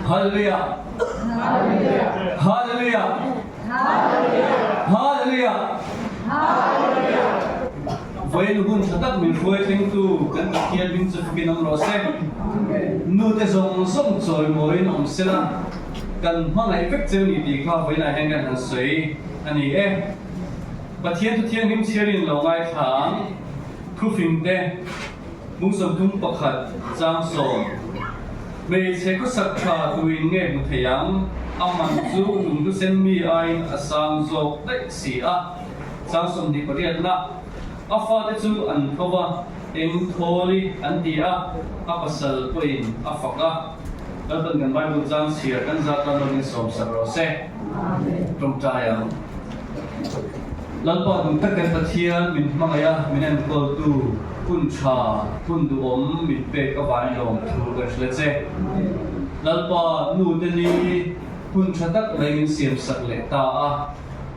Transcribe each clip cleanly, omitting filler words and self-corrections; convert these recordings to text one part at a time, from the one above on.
Hallelujah! Hallelujah! Hallelujah! Vawiin hun tha tak min hruai thlengtu kan Pathian hming chu fakin awm rawh se. Nute zawng zawng chawimawiin awm sela, kan hmangaih vek cheu ni tih kha vawiinah hian kan han sawi a ni e. Pathian thu thianghlim chhiarin lo ngaithla ang, thufingte, Mung 31 chang 10. Hmeichhe khawsak tha tuin nge hmu thei ang? A man chu lunglu sen mi aiin a sang zawk daih si a. Chang 28 na, A fate chu an tho va, eng thawli an ti a, a pasal pawhin a fak a. Lalpan kan Bible chang chhiar kan zat tan loin sawmsak rawh se. Tawngtai ang. Lalpa duh tak kan Pathian min hmangaih a, min enkawltu, hun tha, hun duhawm min pek avangin lawmthu kan hrilh a che. Lalpa nu te ni hun tha tak mai min siam sak leh ta a.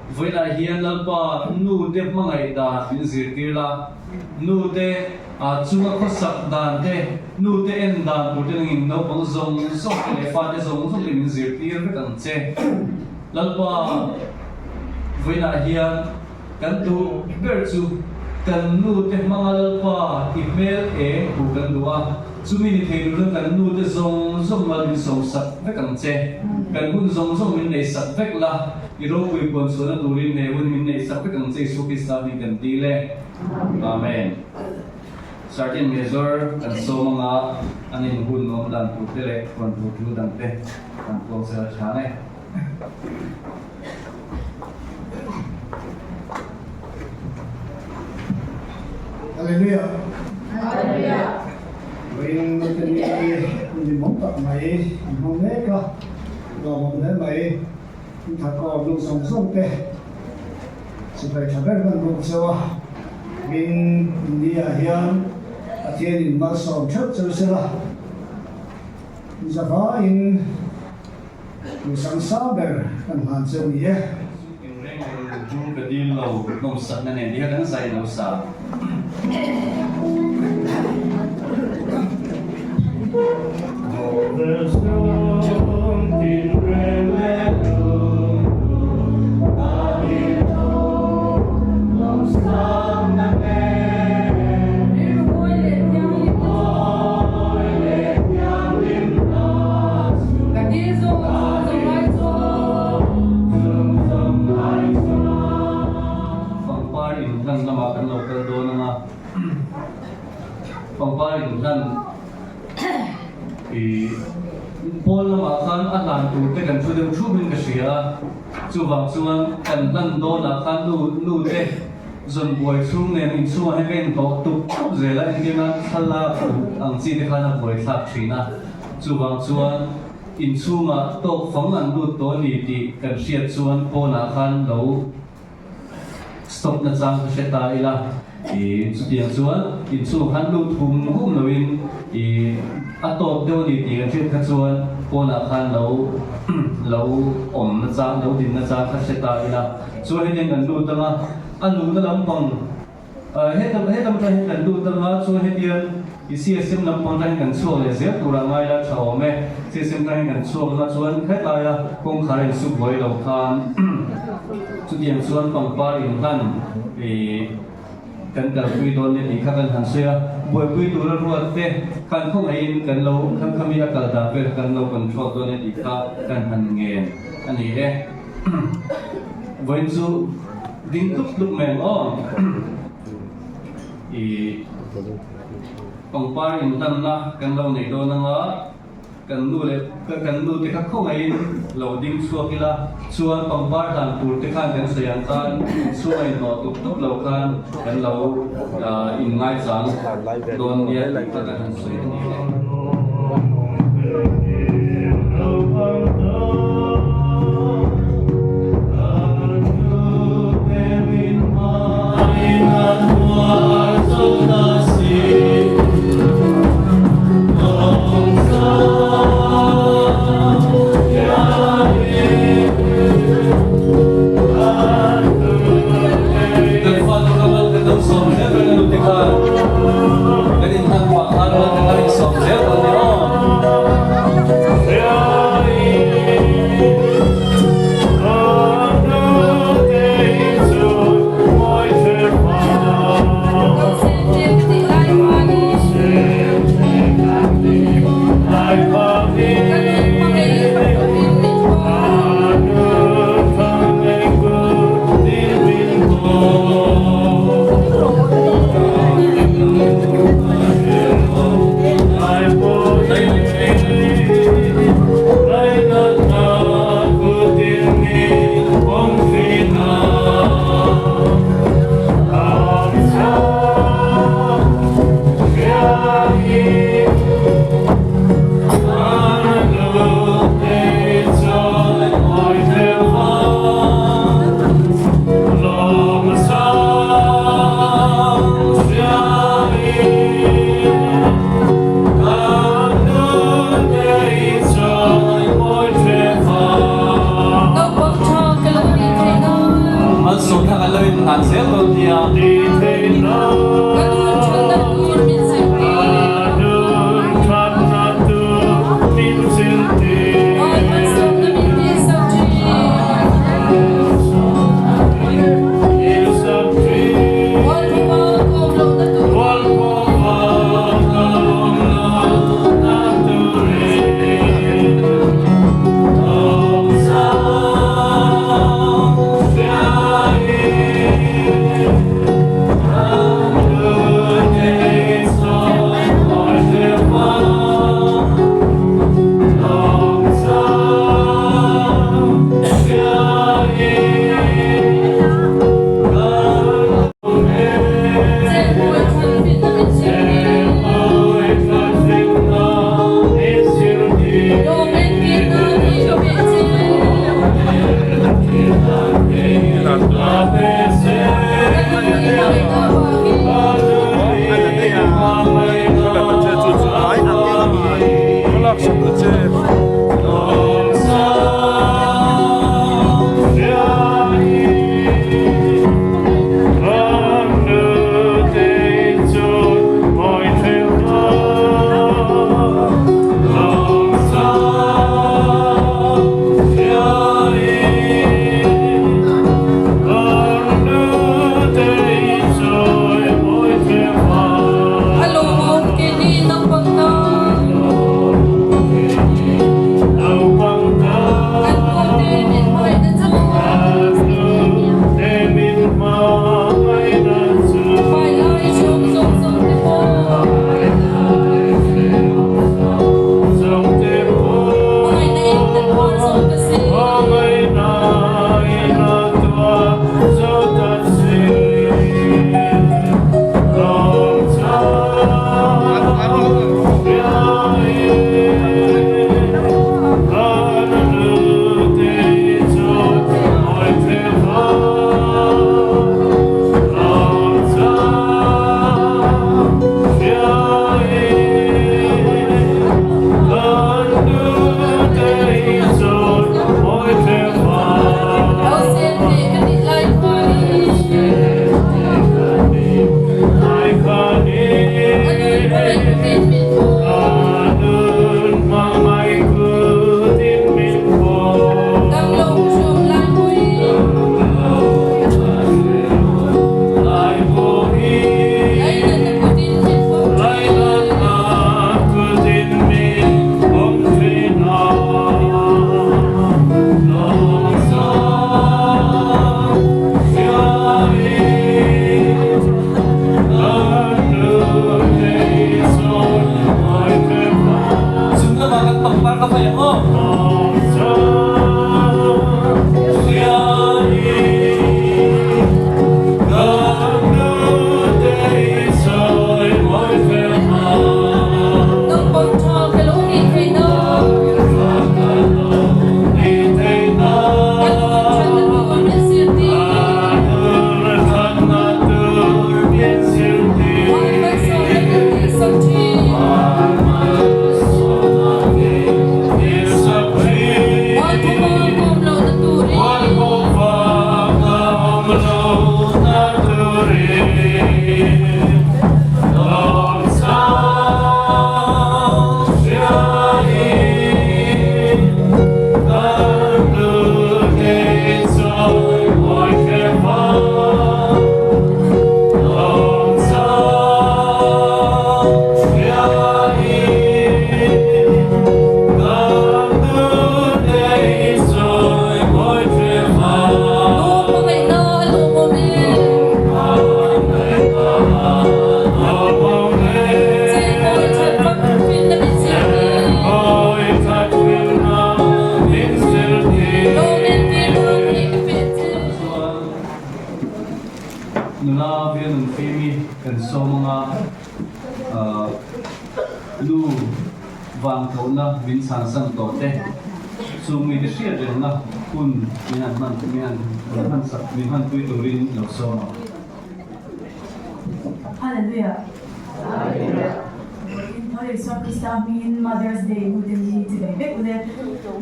Vawiinah hian Lalpa nu te hmangaih dan min zirtir la, nu te chunga khawsak dan te, nu te en dan tur te nangin naupang zawng zawng te leh fate zawng zawng te min zirtir vek ang che. Lalpa, vawiinah hian kan duh ber chu kan nu te hmanga Lalpa i hmel eng hu kan duh a, chumi ni thei tur chuan kan nu te zawng zawng mal min sawmsak vek ang che. Kan hun zawng zawng min neihsak vek la, i ropui puan chhuahna turin he hun min neihsak vek ang che Isua Krista hming kan dil e. Amen. Sergeant Major kan sawm anga an in hun awm dan tur te leh huan tur thu dang te kan puang sel a tha e. Hallelujah. Hallelujah. Vawiin te ni ni mawm tak mai an hmang mek a, lawmawm hle mai. In thakawm lu zawng zawng te sipai tha ber kan bawk cheu a, min India hian Pathian in malsawm theuh cheu sela, Zavaiin Duhsang sang ber kan hlan cheu ni e. Eng reng reng lu ka dil lo nawmsakna nen ti kha kan zai lo sa. Pangpar inhlan lamah kan lo kal dawn ang a, pangpar inhlan ih pawn lamah khan a hlan tur te kan thu deuh thup in ka hria a, chuvang chuan kan hlan dawnah khan nu nu te Zawn buai chhung nen inchhungah hian ka inhlawh tuk tuk zel a, engtin a thlalak duh ang chi te khan a buai thlak thin a. Chuvang chuan inchhungah tawk fang an lut tawh a ni tih kan hriat chuan pawnah khan lo stop na chang ka hre ta ila. Ih chutiang chuan inchhungah khan lut hum hum loin ih a tawp deuh a ni tih kan hriat kha chuan pawnah khan lo lo awm na chang lo din na chang ka hre ta ila. Chuan hetiang kan lut ang a, a luhna lampang hetam hetam atang hian kan lut ang a, chuan hetiang i CSM lampang atang hian kan chhuak leh zel turah ngai la tha awm e. CSM atang hian kan chhuak ang a, chuan khailaia kawngkhar a insuk buai lo khan chutiang chuan pangpar inhlan ih kan kalpui dawn nia tih kha kan han sawi a, buaipui tura ruat te khan khawngaihin kan lo khami a kal dan vel kha kan lo control dawn nia tih kha kan han ngen a ni e. Vawiin chu ding tlup tlup mai ang aw. I pangpar inhlanna kan lo nei dawn anga kan nu leh kan nu te kha khawngaihin lo ding chhuak ila chuan pangpar hlan tur te khan kan sawi ang khan inchhunga inhnawh tup tup lo khan kan lo inngaichang dawn nia tih kha kan han sawi a ni e. Kan fate kha mal kan lo sawm zel reng a nu te khan kan inhlan pah khan mal kan lo insawm zel. Ka nun thatna tur min zirtir. Van malsawmna min tihsak thin. Hual khawpa ka awm lohna turin. Chenpui thlanfinna min zirtir. Lawmen kirna ni ka beh che. Ka nu i hmangaihna avangin. A lawmawm ke ni naupang tan. Kan pute min hmangaihna chu. Fai lai hriawm zawng zawng te pawh. Hmangaihna in kan huan zawng ta si. Nausen nih ka nih lai khan in a nun hmangaih kutin min pawh. Damlo hrum lai pui. Lainatna kutin min pawm ṭhin. Chhun lamah kan pangpar ka fai ang aw. Naupang tha ka lo nih theih nan. Ka nun thatna tur min zirtir. Van malsawmna min tihsak thin. Van khawpa ka awm lohna turin. Nu hmangaihna a lawmawm e. Chenkawi that ram finna min zirtir. Lawmen tir nan hei ka peh che. Chuan nula bial an fim i kan sawm anga nu van kohna min chhansan tawh te chung mite hriat rengna hun min han hman min han hman sak min hmanpui turin lo sawm ang. Hallelujah. Vawiin Thar Isua Krista hmingin Mother's Day ute ni chi ve vek ule.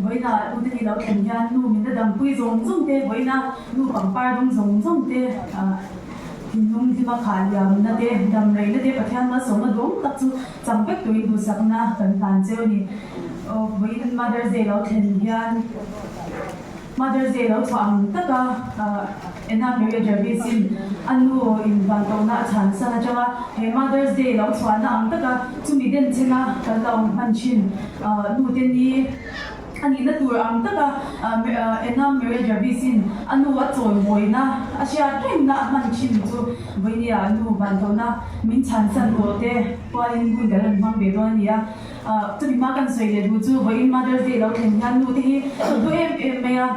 Vawiina ute ni lo thlen hian nu min la dampui zawng zawng te, vawiina nu pangpar dawng zawng zawng te Thinlung hlima khah liamna te, dam reina te Pathian malsawmna duang tak chu chak vek turin duhsakna kan hlan cheu a ni. Vawiin Mother's Day lo thlen hian Mother's Day lo chhuah ang taka Anna Maria Jarvis-in a nu in vantawhna a chhan san atanga he Mother's Day lo chhuahna ang taka chumi denchhena kan lo hman thin nu te ni A nihna tur ang taka Anna Maria Jarvis-in a nu a chawimawina a hriat rengna a hman thin chu vawinia a nu vantawna min chhansan tawh te pualin hun kan rawn hmang ve dawn a ni a. Chumi hma kan sawi leh duh chu vawiin Mother's Day lo thlen hian nu te hi ka duh em em mai a.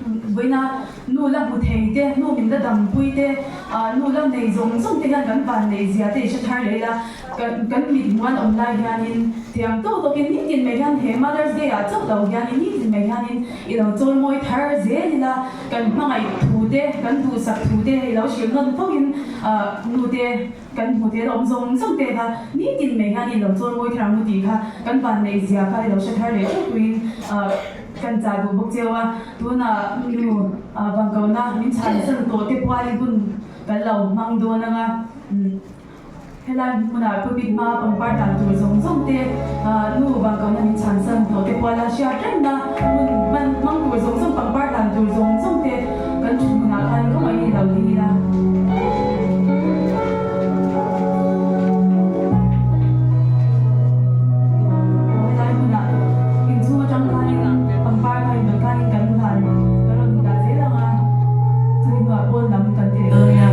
Vawiina nu la hmu thei te, nu min la dampui te, nu la nei zawng zawng te hian kan vanneih zia te i hre thar leh ila. Kan mit hmuh an awm lai hianin thiam tawk tawkin nitin mai hian he Mother's Day ah chauh lo hianin nitin mai hianin i lo chawl mawi thar zel ila, kan hmangaih thu te, kan duhsak thu te i lo hrilh nawn fo in nu te kan hmu te awm zawng zawng te kha nitin mai hian i lo chawl mawi thar ang u tih kha kan vanneih zia kha i lo hre thar leh theuh tuin kan chah duh bawk cheu a. Tunah nu vangkona min chhansan tawh te pualin hun kan lo hmang dawn ang a. Helai hmunah pulpit hma pangpar dan tur zawng zawng te, nu vangkauhna min chhansan tawh te puala hriat rengna hmun hman hmang tur zawng zawng pangpar dan tur zawng zawng te kan thu hmunah khan kawngaihin i lo ding ila. Helai hmunah inchhung atang khanin pangpar kha inrawn khanin kan hlan kan rawn dah zel ang a, chumi hnuah pawn lam kan ti leh dawn nia.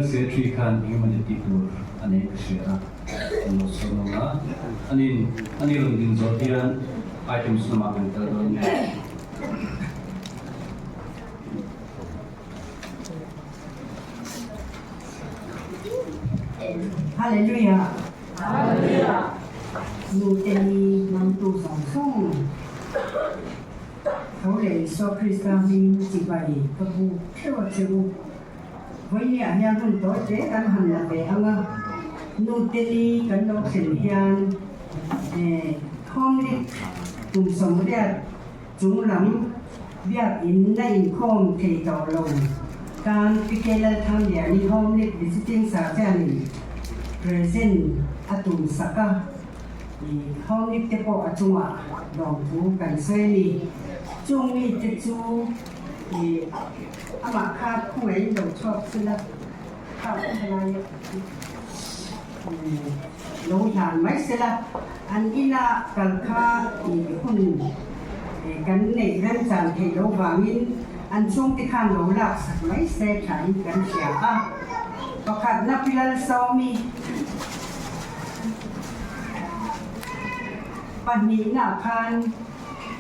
Secretary khan engemawni tih tur a nei ka hria a, kan lo sawn ang a, anin ani rawn din zawh hian items lamah kan kal dawn nia. Hallelujah! Nute hi hmangtu zawng zawng tho leh Isua Krista hming chibai ka buk theuh a che u. Vawinia hian hun tawi te kan han la ve ang a, nute ni kan lo thlen hian thawmlik kum 80 chunglam biakin la inkhawm thei tawh lo tan PK Lalthangliani Home League Visiting Surgeon-in present a tum sak a, Home League te pawh a chungah lawmthu kan sawi a ni. Chung mite chu amah kha khawngaihin lo chhuak sela kha helai lo hlan mai sela, an ina kal kha hun kan neih remchan theih loh vangin an chhungte khan lo laksak mai se thain kan hria a. Pakhatna Pi Lalsawmi, pahnihna khan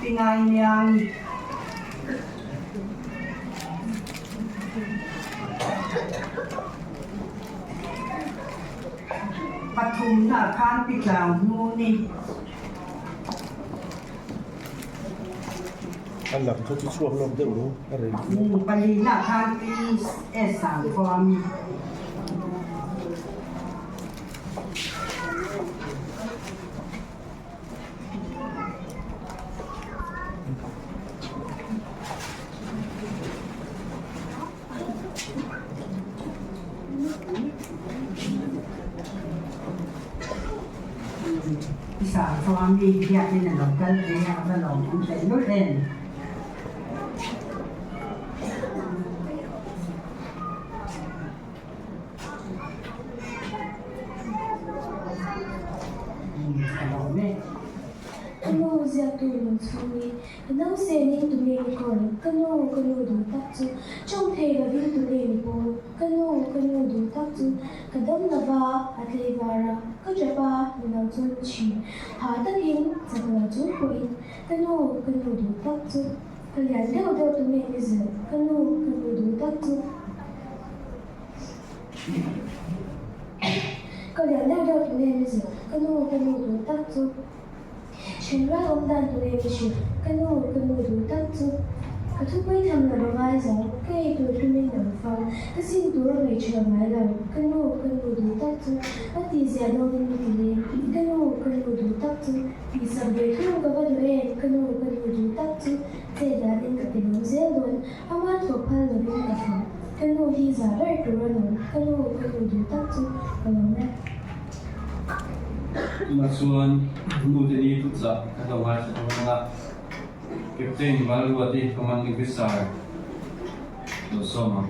Pi Ngainiangi. Pathumna khan Pi Tlang hnu ni. A lam kha chu chhuak lawk deuh lo a rei. Palina khan Pi S Sangkhuami. I Sangkhuami biakin a lo kal ve a, a va lawmawm tehlul em? Ka nu ziaktu lung chhung hi ka nausen in tunge ni kawl? Ka nu, ka nu duh tak chu tawng thei lovin tunge ni pawl? Ka nu, ka nu duh tak chu ka dam lova a tlei var a, ka tap a ni lo chuan thin ha takin chak lo chung pawhin ka nu, ka nu duh tak chu ka lian deuh deuh tunge ni zilh? Ka nu, ka nu duh tak chu. Ka lian deuh deuh tunge ni zilh? Ka nu, ka nu duh tak chu. Thenrual awm dan tunge ni hrilh? Ka nu, ka nu duh tak chu. Ka thupui tham lo a ngai zo, ka ei tur hlimin lo fang, ka sin tur a ngaihṭhelh ngai lo. Ka nu, ka nu duh tak chu. A tihziah dawnin ka ti leng. Ka nu, ka nu duh tak chu. Tihsak ve thung ka va duh em? Ka nu, ka nu duh tak chu. Chet danin ka ti lawm zel dawn. Ama thawh phal lovin ka thawh. Ka nu hi zah ber tur a lawm. Ka nu, ka nu duh tak chu ka lawm e. Tunah chuan nu te ni thuchah kan lo ngaithla dawn ang a, Captain Valruati Commanding Officer lo sawm ang.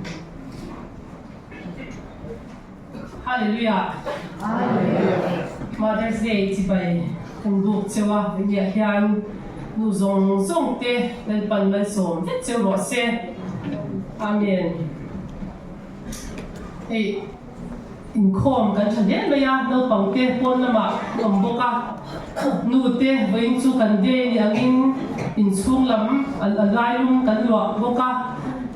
Hallelujah! Mother's Day chibai kan buk cheu a, hetiah hian nu zawng zawng te Lalpan malsawm vek cheu rawh se. Amen. Hei inkhawm kan tha hle mai a, naupang te pawn lamah an awm bawk a, nu te vawiin chu kan day ni angin inchhung lam a lailum kan luah bawk a.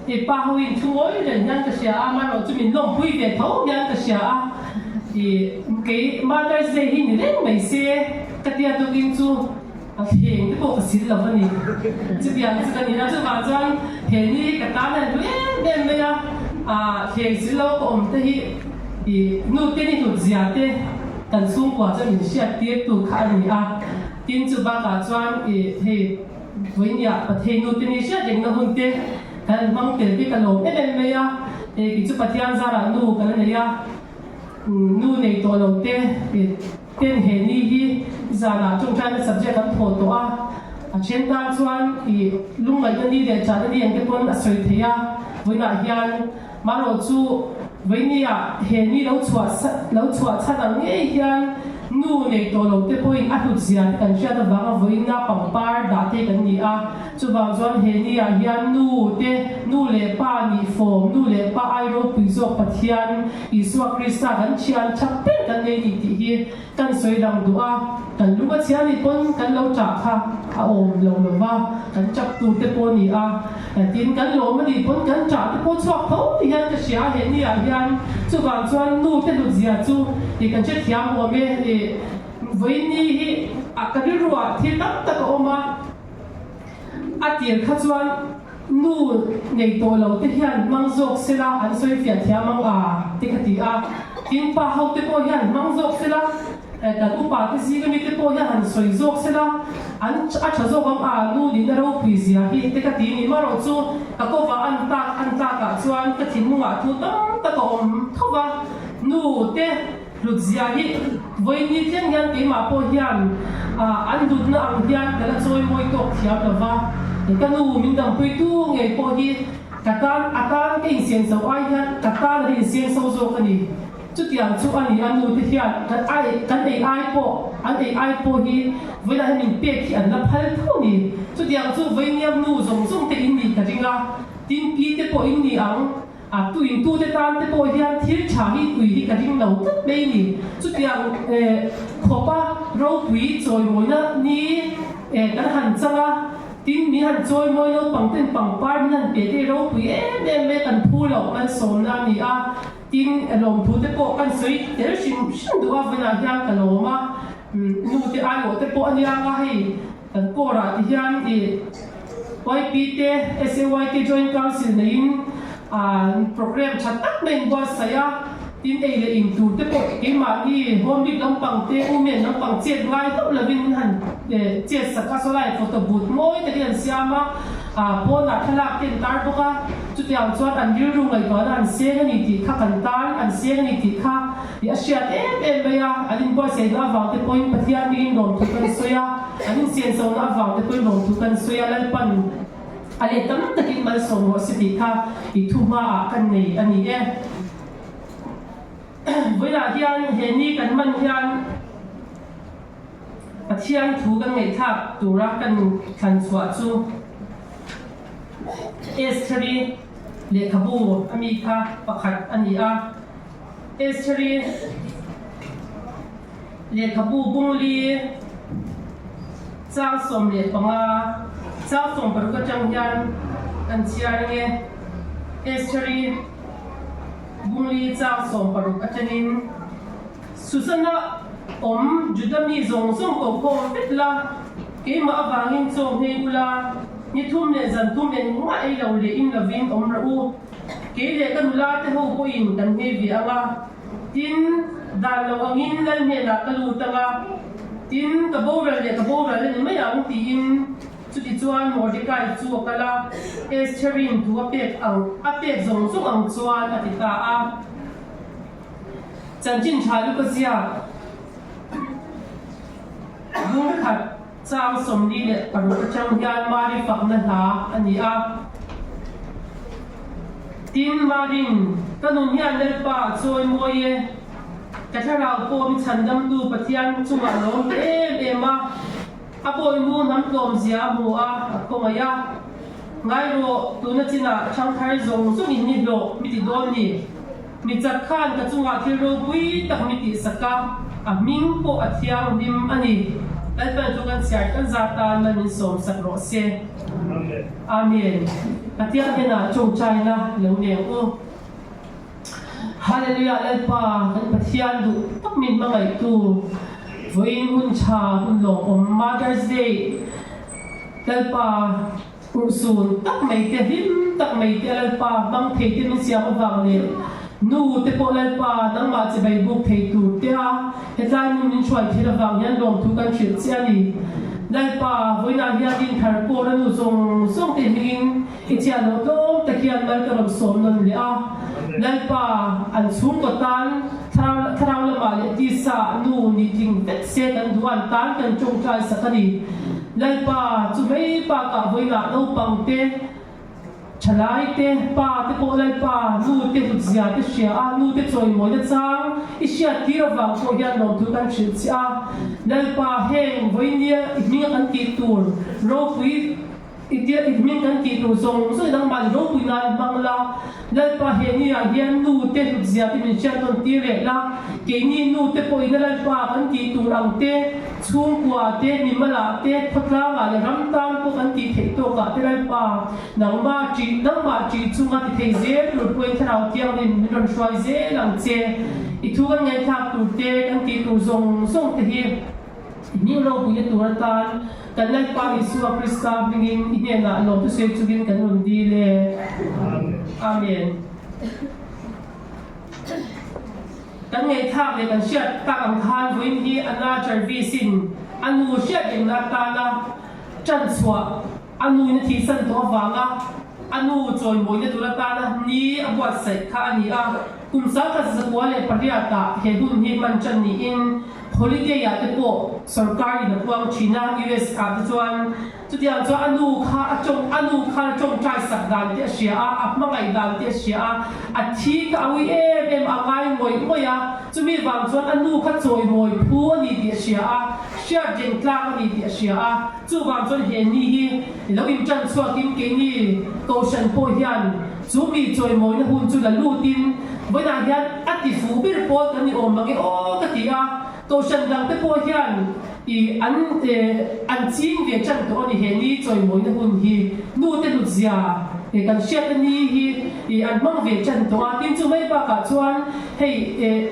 I pa ho in thu ngawi reng hian ka hria a, amaherawh chu min lawmpui ve tho hian ka hria a, i kei Mother's Day hi ni reng mai se ka tia tukin chu a thleng te pawh ka sil lo a ni. Chutiang chu ka ni a, chuvang chuan he ni hi ka tan a hlu em em mai a, ah thleng sil lo ka awm te hi i nu te ni hlut zia te kan chhungkua chuan min hriat tir tu kha a ni a, tin chu bakah chuan i hei. Vawinia Pathei nu te ni hriat rengna hun te kan hmang tel bik a lawm em em mai a, hei kei chu Pathian zarah nu kan nei a, nu nei tawh lo te ten he ni hi zanah tawngtaina subject an thawh tawh a, a then tan chuan ih lungngaihna ni leh chahna ni ang te pawn a sawi thei a, vawiinah hian marawh chu vawinia he ni lo chhuah lo chhuah chhan ang ngei hian. Nu nei tawh lo te pawhin a hlut zia te kan hriat avanga vawiina pangpar dah te kan ni a. Chuvang chuan he ni ah hian nu te, nu leh pa nih fawm, nu leh pa ai ropui zawk Pathian Isua Krista kan thian tha ber kan nei ni tih hi kan sawi lang duh a. Kan lung a chhia nih pawn kan lo ṭah kha a awm lo lo va, kan ṭap tur te pawh a ni a. Tin, kan lawm a nih pawn kan ṭah te pawh chhuak tho ti hian ka hria a, he ni ah hian chuvang chuan nu te hlut zia chu ih kan hrethiam awm e. Ih vawiin ni hi a ka rilru ah thil tam tak a awm a, a tir kha chuan nu nei tawh lo te hian hmang zawk sela an sawi fiah thiam ang a ti ka ti a, tin pa ho te pawh hian hmang zawk sela Kan upa te zing ami te pawh hian han sawi zawk se la, an a tha zawk ang a, nu nihna ropui zia hi te ka ti ni marawh chu ka kawva an tak an tlakah chuan ka thinlungah thu tam tak a awm tho va, nu te hlut zia hi vawiin ni thleng hian keimah pawh hian an hlutna ang hian ka la chawi mawi tawk thiam lo va, ka nu min dampuitu ngei pawh hi ka tan a tan ka insiamso ai hian ka tan a la insiamso zawk a ni. Chutiang chu a ni, a nu te hian kan ai kan ei ai pawh an ei ai pawh hi vawilah hian min pek hi an la phal tho ni. Chutiang chu vawinia nu zawng zawng te in nih ka ring a, tin pi te pawh in ni ang, a tu in tu te tan te pawh hian thil tha hi tui hi ka ring lo tlat mai ni. Chutiang eh khawpa ropui chawimawina ni eh kan han chang a, tin min han chawimawi naupang ten pangpar min han pe te hi ropui em em mai kan phu loh malsawmna a ni a. Tin, lawmthu te pawh kan sawi tel hrim hrim duh a, vawiinah hian ka lawm a, nu te aiawh te pawh a nia nga hei kan kawrah ti hian ih YP te SAY te Joint Council neiin programme tha tak mai in buatsaih a, tin ei leh in tur te pawh keimahni home week lampang te women lampang chet ngai hlauh lovin min han chet sak a, saw lai photo booth mawi takin an siam a. Pawnah thlalak te an tar bawk a, chutiang chuan an rilru ngaihtuahna an seng a ni tih kha kan tan an seng a ni tih kha i a hriat em em mai a, an inbuatsaihna avang te pawhin Pathian hmingin lawmthu kan sawi a, an insiansona avang te pawhin lawmthu kan sawi a, Lalpan a let tam takin malsawm rawh se tih kha i thu hmaah kan nei a ni e. Vawilah hian he ni kan hman hian. Pathian thu kan ngaihthlak tura kan thlan chhuah chu Estheri lehkhabu a mi kha pakhat a ni a. Estheri lehkhabu bungli chang 15, chang 60 atang hian kan chhiar ang e. Estheri bungli chang 60 atangin. Susana awm Juda mi zawng zawng ko khawm vek la, keimah avangin chaw nghei ula, ni thum leh zan thum engmah ei lo leh in lovin awm rawh u. Kei leh ka nula te ho pawhin kan nghei ve ang a, tin, dan lo angin Lal hnenah ka lut ang a, tin, ka boral leh ka boral a ni mai ang, tiin chutichuan Mordecai chu a kal a, Estherin thu a pek ang a pek zawng zawng ang chuan a ti ta a. Chanchin tha lu ka ziak. Bung khat chang 46 atang hian Mari fakna hla a ni a. Tin, Marin, ka nun hian Lalpa a chawi mawi e. Ka thlarau pawh mi chhandamtu Pathian chungah lawm ta em em a. A bawinu hnam tlawmzia a hmu a, a khawngaih a. Ngai rawh, tuna chinah thangthar zawng zawng in ni hlawh mi ti dawn ni. Mi chak khan ka chungah thil ropui tak mi tihsak a, a hming pawh a thianghlim a ni. Lalpan chu kan chhiar kan zat tan man min sawmsak rawh se. Amen. Pathian hnenah tawngtaina lo neng u. Hallelujah Lalpa kan Pathian duh tak min hmangaihtu vawiin hun tha hun lawmawm Mother's Day Lalpa Urhsun tak mai te, hlim tak mai te Lalpa hmang thei te min siam avang leh nu te pawh Lalpa nangmah chibai buk thei tur te a hetlai hmun min hruai thil avang hian lawmthu kan hrilh che a ni. Lalpa, vawiinah hian Dinthar Kawl a nu zawng zawng te hmingin i chiah loh tlawm tak hian mal ka rawn sawm nawn leh a. Lalpa, an chhungkaw tan thlarau lamah leh tisa nu nih tling vek se kan duh a, an tan kan tawngtai sak a ni. Lalpa, chu mai bakah vawiinah naupangte Thalai te, pa te pawh Lalpa, nu te hlutzia te hria a, nu te chawimawina chang i hriat tir avang pawh hian lawmthu kan hrilh che a. Lalpa, heng vawinia i hminga kan tih tur ropui i tia i hming kan tih tur zawng zawng nangmah i ropui nan hmang la. Lalpa, he niah hian nu te hlutzia te min hriat nawn tir leh la. Keini nu te pawhin a Lalpa kan tih tur ang te, chhungkua te, mimalah te, khawtlangah leh ram tan pawh kan tih theih tawkah te Lalpa, Nangmah ṭih, nangmah ṭih chunga ti thei zel tur pawhin Thlarau Thianghlim min rawn hruai zel ang che. I thu kan ngaihthlak tur te, kan tih tur zawng zawng te hi i hming ropuina tur atan kan Lalpa Isua Krista hmingin i hnenah lawmthu sawi chungin kan rawn dil e. Amen. Kan ngaihthlak leh kan hriat tak ang khan vawiin hi Anna Jarvis-in a nu hriat engna atana ṭan chhuah A nuin a thihsan tawh avanga a nu chawimawina tur atana ni a buatsaih kha a ni a. Kum 1908 ah he hun hi hman ṭan niin holiday-ah te pawh sorkarin a puang ṭhin a, US ah te chuan. Chutiang chuan a nu kha a ṭawng, a nu khan a ṭawngṭai sak dan te a hria a, a hmangaih dan te a hria a, a thi kha a ui em em a, a ngai ngawih ngawih a. Chumi vang chuan a nu kha chawimawi phu a ni tih a hria a, hriat reng tlak a ni tih a hria a. Chuvang chuan he ni hi lo inṭan chhuakin keini Kohhran pawh hian chu mi chawimawina hun chu la lutin vawiinah hian a ti fuh ber pawl kan ni awm mange aw ka ti a. Kohhran dangte pawh hian i an an ching ve ṭan tawh a ni he ni chawimawina hun hi. Nute hlutzia kan hriatna ni hi i an hmang ve ṭan tawh a. Tin chu mai bakah chuan hei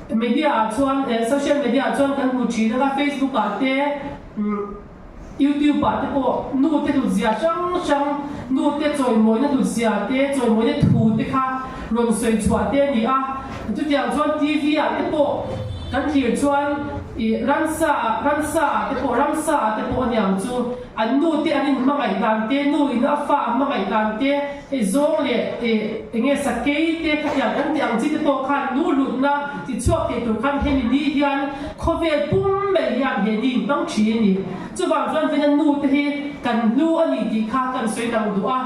media ah chuan social media ah chuan kan hmu ṭhin anga Facebook ah te, YouTube ah te pawh nu te hlutzia hrang hrang, nu te chawimawina hlutzia te, chawimawina thu te kha rawn sawi chhuah te a ni a. Chutiang chuan TV ah te pawh kan thlir chuan ih ramsa ah ramsa ah te pawh ramsa ah te pawh a niang chu an nu te an inhmangaih dan te, nu in a fa a hmangaih dan te, hei zawng leh ih eng nge sakei te khatiang kan tih ang chi te pawh khan nu hlutna ti chhuak thei tur khan hemi ni hian Khawvel pum mai hian he ni in hmang thin a ni. Chuvang chuan vena nu te hi kan hlu a ni tih kha kan sawi dang duh a.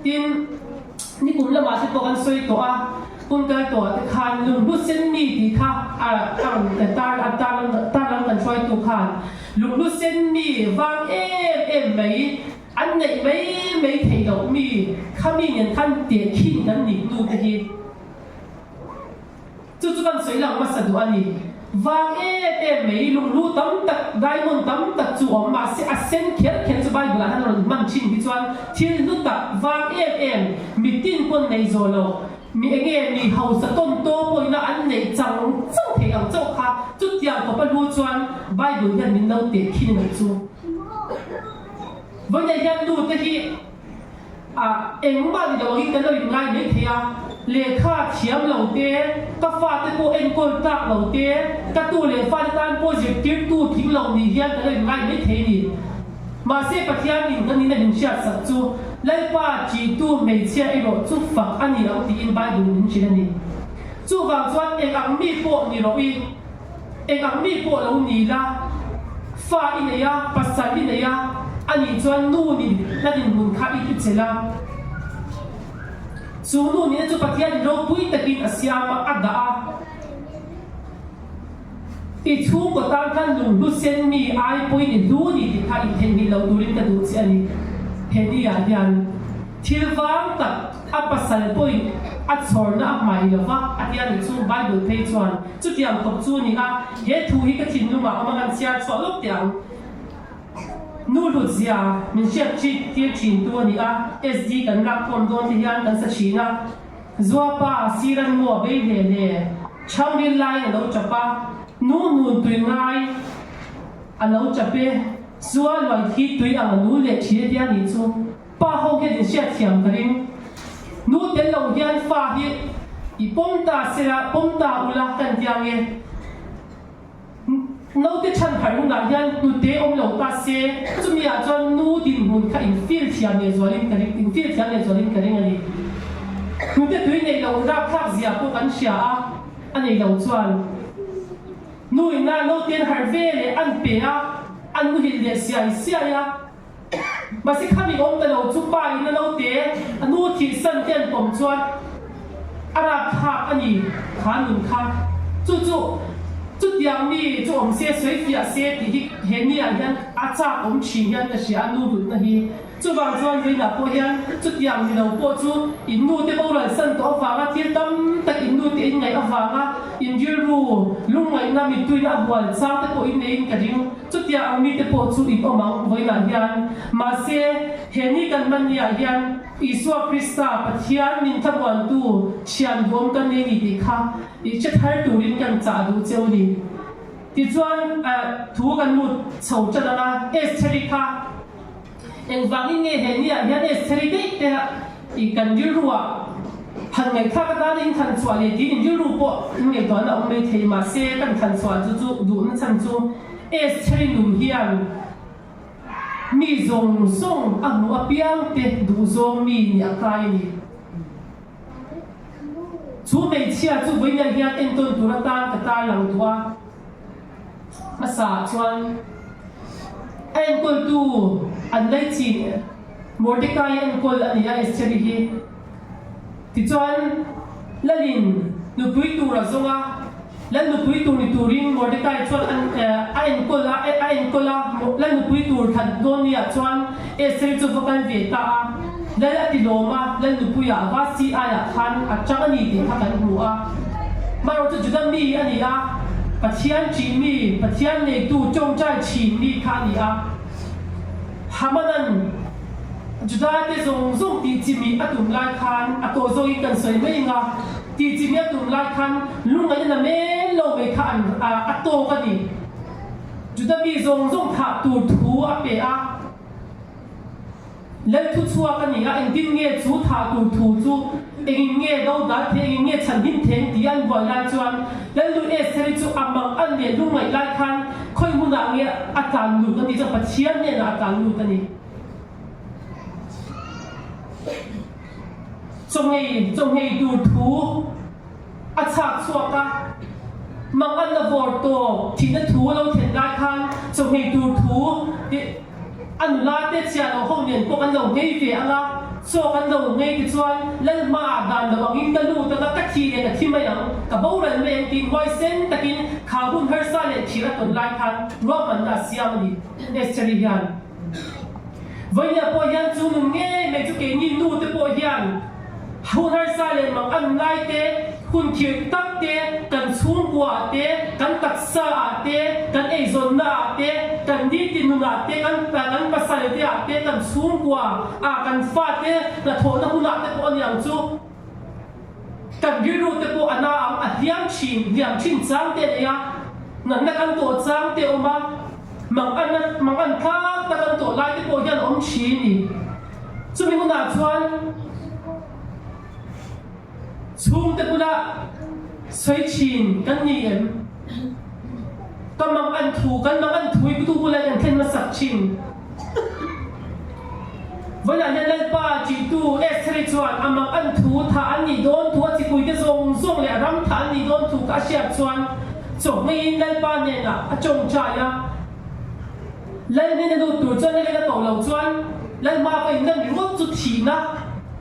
Tin, nikum lamah te pawh kan sawi tawh a, hun kal tawhah te khan lunghlu sen mi tih kha a rawn tar a tar lam kan hruaitu khan lunghlu sen mi vang em em mai an neih mai mai theih loh mi kha mi nen khan tehkhin kan nih nu te hi. Chu chu kan sawi lang hmasa duh a ni. Vang em em mai, lunghlu tam tak, diamond tam tak chu awm mahse a sen kher kher chu Bible ah hian a rawn hman thin hi chuan thil hlu tak, vang em em, mitin pawn nei zawh lo, mi enge mi hausa tawn taw pawhina an neih chang chang thei ang chauh kha chutiang khawpa hlu chuan Bible hian min lo teh khin ang chu. Vawiinah hian nu te hi. Ah, engmah ni lo angin kan lo inngai mai thei a, lehkha thiam lo te, ka fate pawh enkawl tlak lo te, ka tu leh fate tan pawh zirtirtu thing lo ni hian kan lo inngai mai thei a ni. Mahse Pathian in kan in a min hriatsak chu Lalpa ṭihtu hmeichhia erawh chu fak a ni ang tiin Bible min hrilh a ni. Chuvang chuan eng ang mi pawh ni rawh i, Eng ang mi pawh lo ni la, fa i nei a, pasal i nei a, a nih chuan nu nin hla dinhmun kha i ti chelh a. Chu nu nihna chu Pathianin ropui takin a siam a, a dah a. I chhungkaw tan khan lunghlu sen mi ai pawhin i hlu ni tih kha intheihnghilh lo turin ka duh che a ni. He ni ah hian thil vang tak a pasal pawhin a chhawrna a hmai lo va, a tia nih chu Bible phei chuan. Chutiang khawp chu a ni a, he thu hi ka thinlungah awm a kan chhiar chhuah lawk teh ang. Nu hlut zia min hriat ṭit tir ṭhintu a ni a, SD kan lak khawm dawn te hian kan sa ṭhin a. Zuapa siran maw a bei hle hle, chhangril laiin a lo ṭap a, nu hnun tui ngai a lo ṭap e, zua luai thi tui ang a nul leh ṭhin a tia nih chu. Pa ho hian in hriat thiam ka ring. Nu tel lo hian fa hi i pawm ta sela, pawm ta ula kan tia nge. Naute chhan harh hunah hian hnute awm lo ta se, chumi ah chuan nu dinhmun kha in feel thiam leh zualin ka ring, in feel thiam leh zualin ka ring a ni. Hnute tui neih loh rapthlak zia pawh kan hria a, a nei lo chuan nu ina naute an harh ve leh an pe a, an muhilh leh siai siai a. Mahse khami awm ta lo chu pa in a naute a nu thihsan te an pawm chuan a rapthlak a ni kha nun kha. Chu chu chutiang mi chu awm se sawi fiah se tih hi he ni ah hian a chak awm thin hian ka hria a nu hlutna hi. Chuvang chuan vawiinah pawh hian chutiang ni lo pawh chu in nu te boral san tawh avanga thil tam tak in nu te in ngaih avanga in rilru lungngaihna mittuina a bual chang te pawh in neiin ka ring. Chutiang ang mite pawh chu in awm ang vawiinah hian. Mahse, he ni kan hman niah hian Isua Krista, Pathian min thlamuantu thian duam kan nei ni tih kha i hre thar turin kan chah duh cheu a ni. Tichuan, thu kan lut chho tan ang a, Estheri kha Engvangin nge he niah hian Estheri daih te i kan rilruah han ngaihthlak atan in than chhuah leh tiin in rilru pawh in ngaihtuahna awm mai thei mahse kan than chhuah chu chu duhna chhan chu Estheri nun hian mi zawng zawng a hmuh apiang te duhzawng mi nih a kai a ni. Chu hmeichhia chu vawiinah hian entawn tur atan ka tarlang duh a. Hmasa chuan a enkawltu an laichin Mordecai enkawl a ni a Estheri hi. Tichuan Lalin nupui tur a zawng a, Lal nupui tur ni turin Mordecai chuan a enkawl a, a enkawl a, Lal nupui tur that dawn ni ah chuan Estheri chu va kal ve ta a, Lal a ti lawm a, Lal nupuiah Vasti aiah khan a chang a ni tih kha kan hmu a. Marawh chu Juda mi a ni a, Pathian ṭih mi, Pathian neitu ṭawngṭai ṭhin mi kha a ni a. Hamanan Judate zawng zawng tih chimih a tum lai khan a tawh zawngin kan sawi mai anga, tih chimih a tum lai khan lungngaihna na men lo mai kha an a tawk a ni. Juda mi zawng zawng thah tur thu a pe a. Lal thu chhuak a ni a, engtin nge chu thah tur thu chu engin nge do dal thei, engin nge chhan him theng tih an buai lai chuan Lalnu Estheri chu a mang an leh lungngaih lai khan khawi hmunah nge a tlan lut a tih chuan Pathian hnenah a tlan lut a ni. Chawnghei, chawnghei tur thu a chhak chhuak a, mang an la vawr tawp thihna thu a lo thlen lai khan chawnghei tur thu A nula te chiah lo ho nen pawh kan lo nghei ve ang a, chaw kan lo nghei te chuan Lal hmaah dan lo angin ka lut ang a, ka thi leh ka thi mai ang, ka boral mai ang tiin huaisen takin kha hun harsa leh thir a tawn lai khan ruahmanna a siam a ni. Estheri hian Vawinia pawh hian chu nun ngei mai chu keini nu te pawh hian Hun harsa leh mang an lai te, hun khirh tak te, kan chhungkua ah te, kan taksa ah te, kan eizawnna ah te, kan nitin nun ah te, kan kan pasal te ah te, kan chhungkua ah, kan fa te hnathawhna hun ah te pawh a ni ang chu. Kan rilru te pawh a na ang, a hliam thin, hliam thin chang te a nei a, natna kan tawh chang te a awm a, mang an mang an tlak tak an tawh lai te pawh hian a awm thin a ni. Chumi hunah chuan chhungte bula sawi thin kan ni em? Ka mang an thu, kan mang an thu i putu bula kan thlen hmasak thin. Vawiinah hian Lalpa ṭihtu Estheri chuan a mang an thu thah an nih dawn thu, a chipuite zawng zawng leh a ram thah an nih dawn thu kha a hriat chuan chawhmeiin Lalpa hnenah a ṭawngṭai a. Lal hnena lut tur chuan Lalin a koh loh chuan Lal hma va inlan ringawt chu thihna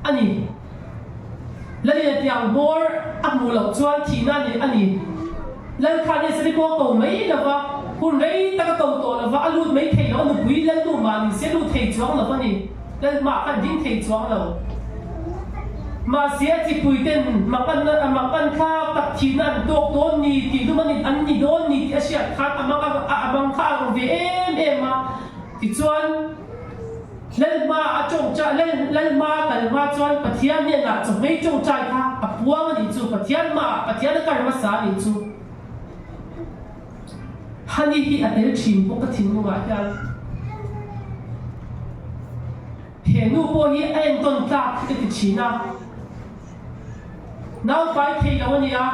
a ni. Lalin a tiang hmawr a hmuh loh chuan thihna a ni a ni. Lal khan Eseri pawh a ko mai lo va, hun rei tak a ko tawh lo va, a lut mai thei lo, a nupui Lal nu mah ni se a lut thei chuang lo a ni. Lal hma khan ding thei chuang lo. Mahse a chipui ten mak an mak an thlak tak thihna an tawk dawn ni tih lum an an ni dawn ni tih a hriat khan a mang a a mang kha a ang ve em em a. Tichuan Lal hma a tawngtai Lal Lal hma a kal hma chuan Pathian hnenah chawhmei tawngtai kha a puang a nih chu Pathian hmaah Pathian a kar hmasa a nih chu. Hani hi a tel thin bawk a thinlungah hian. He nu pawh hi a entawn tlak ka ti thin a, nau pai thei lo a ni a,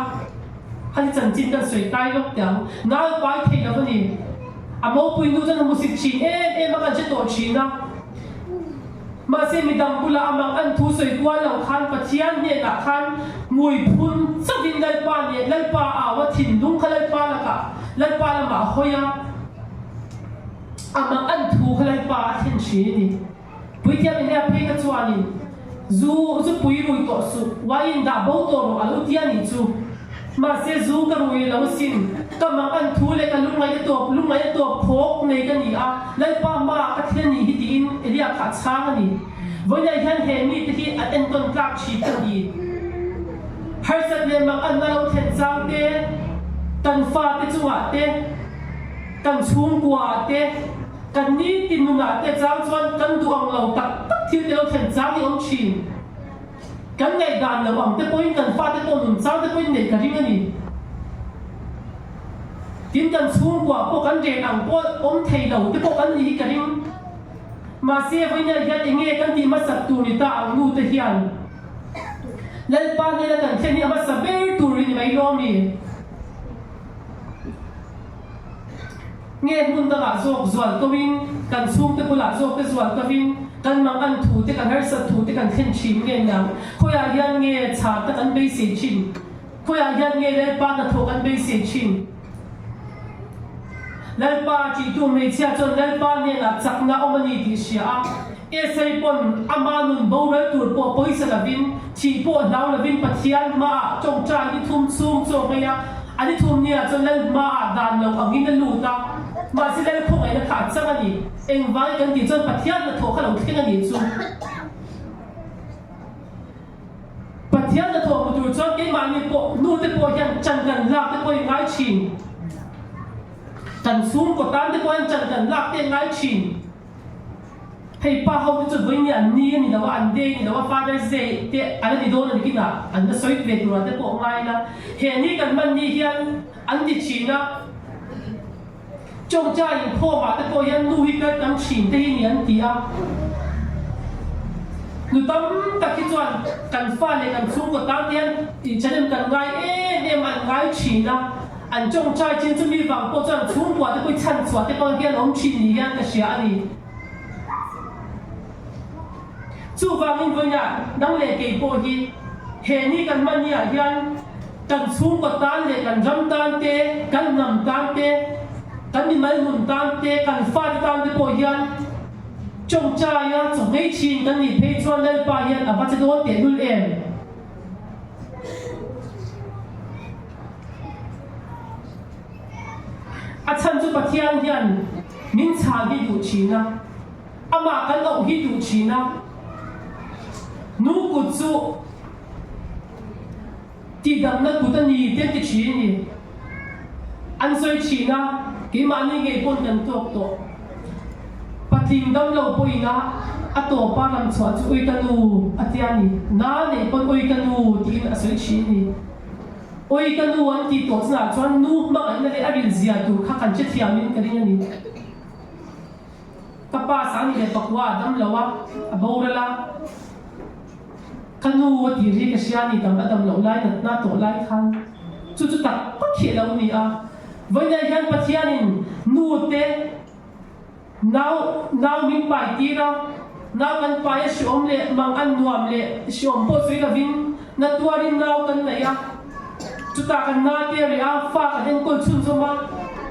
hani chanchin kan sawi kai lawk teh ang, nau pai thei lo a ni, a mopui nu chuan a hmusit thin em em a kan hre tawh thin a, mahse midang bulah a mang an thu sawi kual lo khan Pathian hnenah khan hmui phun chauhin Lalpa nen Lalpa au a thinlung kha Lalpa lakah Lalpa lamah a hawi a. A mang an thu kha Lalpa a thlen thin a ni. Puithiam Elia phei kha chuanin, Zu, zu pui rui tawh suh, uaiin dah bo tawh rawh a lo ti a nih chu. Mahse zu ka rui lo sin, ka mang an thu leh ka lungngaihna tawp, lungngaihna tawp khawk nei ka ni a, Lalpa hmaah ka thil a nih hi tiin Elia kha a chhang a ni. Vawiinah hian he mite hi an entawn tlak thin ka ti. Harsat leh mang anna lo thlen chang te, kan fate chungah te, kan chhungkuaah te, kan nitin nunah te chang chuan kan duh ang lo tak tak thil te lo thlen chang hi awm thin. Kan ngaihdan lo ang te pawhin kan fate pawh nun chang te pawhin neih ka ring a ni. Tin kan chhungkua pawh kan ren ang pawh awm thei lo te pawh kan nih hi ka ring. Mahse vawiinah hian enge kan tih hmasak tur ni ta ang nu te hian Lalpa hnena kan thlen hi a hmasa ber tur i ni mai lawm mi? Nge hmun dangah zawk zual kovin kan chhungte bulah zawk te zual kovin kan mang an thu te kan harsat thu te kan thlen thin nge niang? Khawiah hian nge chhar te kan beisei thin? Khawiah hian nge Lalpa hnathawh kan beisei thin? Lalpa tihtu hmeichhia chuan Lalpa hnenah chakna awm a ni tih hria a, Esai pawn ama nun boral tur pawh pawisa lovin, thih pawh hlau lovin Pathian hmaah tawngtai ni thum chhung chaw mai a, a ni thum niah chuan Lal hmaah dan lo angin a lut a, mahse Lal khawngaihna kha a chang a ni. Engvangin kan tih chuan Pathian hnathawh kha lo thleng a nih chu. Pathian hnathawh hmu tur chuan keimahni pawh nu te pawh hian chan kan lak te pawh i ngai thin. Kan chhungkaw tan te pawh hian chan kan lak te i ngai thin. Hei pa ho te chu vawiin an ni a ni lo a, an day a ni lo a, Father's Day te a la ni dawn a ni kinah an la sawi ve turah te pawh ngai ila. He ni kan hman ni hian an ti thin a. Chawngchai inkhawmah te pawh hian nu hi kal tam thin te hi ni an ti a. Nu tam tak hi chuan kan fa leh kan chhungkaw tan te hian inchhanem kan ngai em em a, an ngai thin a. An chawngchai chin chu mi vang pawh chuan chhungkua te pawh hi chhanchhuah te pawh hian awm thin ni hian ka hria a ni. Chuvangin vawiinah nang leh kei pawh hi he ni kan hman ni ah hian kan chhungkaw tan leh kan ram tan te, kan hnam tan te, kan mimal nun tan te, kan fate tan te pawh hian tawngtaia chawhmei thin kan nih phei chuan Lalpa hian a va che dawn tehlul em? A chhan chu Pathian hian min chhan hi duh thin a, amah kan auh hi duh thin a, nu kut chu tihdamna kut a ni te ti thin a ni. An sawi thin a, keimahni ngei pawn kan tawk tawh. Patling damlo pawhin a a tawpa ram chhuah chu ui ka nu a tia ni, na neih pawn ui ka nu tiin a sawi thin a ni. Ui ka nu an tih tawh chunah chuan nu hmangaihna leh a ril zia tur kha kan hrethiamin ka ring a ni. Ka pa Sangni leh Pakua a dam lo a, a boral a. Ka nu a tih ri ka hria a ni tam a dam loh lai natna tawh lai khan chu chu tak tak hi a lo ni a. Vawiinah hian Pathianin nu te nau nau min pai tir a, nau kan pai a hreawm leh mang an nuam leh hreawm pawh sawi lovin na tuarin nau kan nei a. Chutah kan na te reh a, fa kan enkawl chhunzawm a,